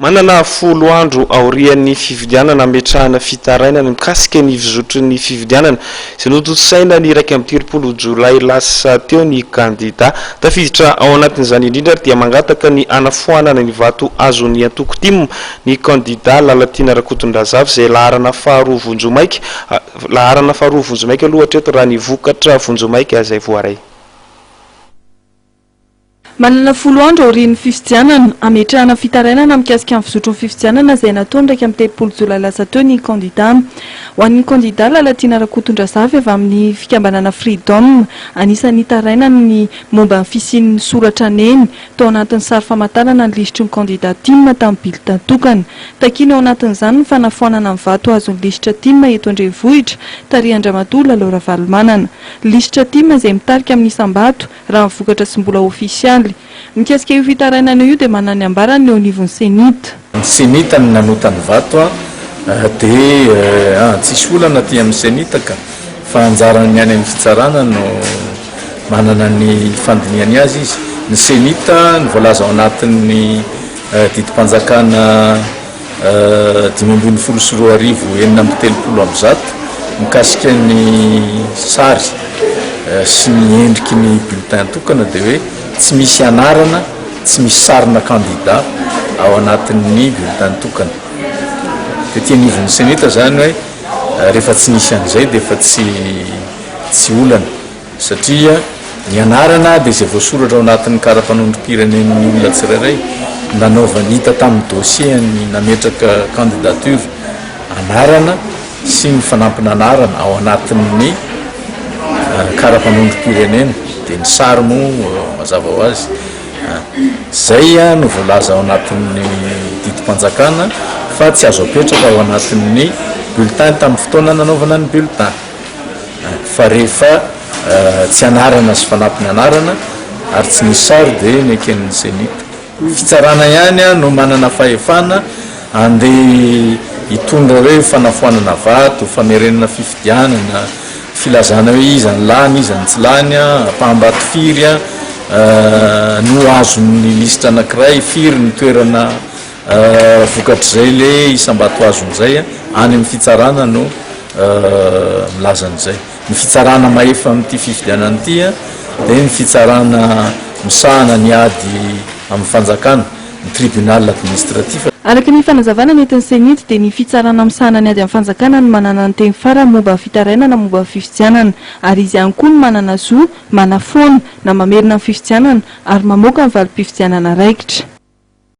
Manana 10 andro aorian'ny fifidianana hametrahana fitarainana mikasika ny fizotry ny fifidianana izay notontosaina ny 31 jolay lasa teo ny kandida. Tafiditra ao anatin'izany indrindra ary dia mangataka ny hanafoanana ny vato azon'ny antoko tim ny kandida Lalatiana Rakotondrazafy izay laharana faharoa vonjimaika laharana faharoa vonjimaika aloha hatreto raha ny vokatra vonjimaika izay voaray. Manana 10 andro aorian'ny fifidianana, hametrahana fitarainana mikasika ny fizotry ny fifidianana izay natao ny 31 jolay lasa teo ny kandida. Ho an'ny kandida Lalatiana Rakotondrazafy avy amin'ny fikambanana Freedom, anisan'ny nitarainany ny momba ny fisian'ny soratra neny tao anatin'ny sary famantarana ny lisitry ny kandida tim tamin'ny bileta tokana. Takiana ao anatin'izany ny fanafoanana ny vato azon'ny lisitra tim eto an-drenivohitra, tarihan-dRamatoa Lalao Ravalomanana. Lisitra tim izay mitarika amin'ny isam-bato raha ny vokatra tsy mbola ofisialy. Mikasika io fitarainana io dia manana ny ambarany ny eo anivon'ny Cenit. Ny Cenit no nanota ny vato dia tsisy olana aty amin'ny Cenit ka, fa anjaran'ny any amin'ny fitsarana no manana ny fandinihany azy izy. Ny Cenit ny voalaza ao anatin'ny didim-panjakana 2015 136 mikasika ny sary sy ny endriky ny bulletin tokana dia hoe tsy misy anarana, tsy misy sarina kandida ao anatin'ny bulletin tokana. Tety anivon'ny Cenit izany hoe rehefa tsy nisy an'izay dia efa tsy tsy olana. Satria ny anarana dia izay voasoratra ao anatin'ny kara-panondrom-pirenen'ny olona tsirairay, nanaovany hita tamin'ny dossier-ny nametraka candidature, anarana sy ny fanampin'anarana ao anatin'ny kara-panondrom-pirenena, dia ny sary moa mazava ho azy. Izay no voalaza ao anatin'ny didim-panjakana fa tsy azo apetraka ao anatin'ny bulletin tamin'ny fotoana nanaovana ny bulletin. Fa rehefa tsy anarana sy fanampiny anarana ary tsy nisy sary dia neken'ny Cenit. Fitsarana ihany no manana fahefana andeha hitondra hoe fanafoanana vato, famerenana fifidianana, filazana hoe iza ny lany, iza ny tsy lany, ampaham-bato firy no azon'ny lisitra anankiray, firy ny toerana Vokatr'izay le isam-bato azony izay, any amin'ny fitsarana no milaza an'izay. Ny fitsarana mahefa amin'ity fifidianana ity dia ny fitsarana misahana ny ady amin'ny fanjakana, ny tribunal administratif. Araka ny fanazavana nentin'ny Cenit dia ny fitsarana misahana ny ady amin'ny fanjakana no manana ny teny farany momba ny fitarainana momba ny fifidianana ary izy ihany koa no manana zo manafoana na mamerina ny fifidianana ary mamoaka ny valim-pifidianana raikitra.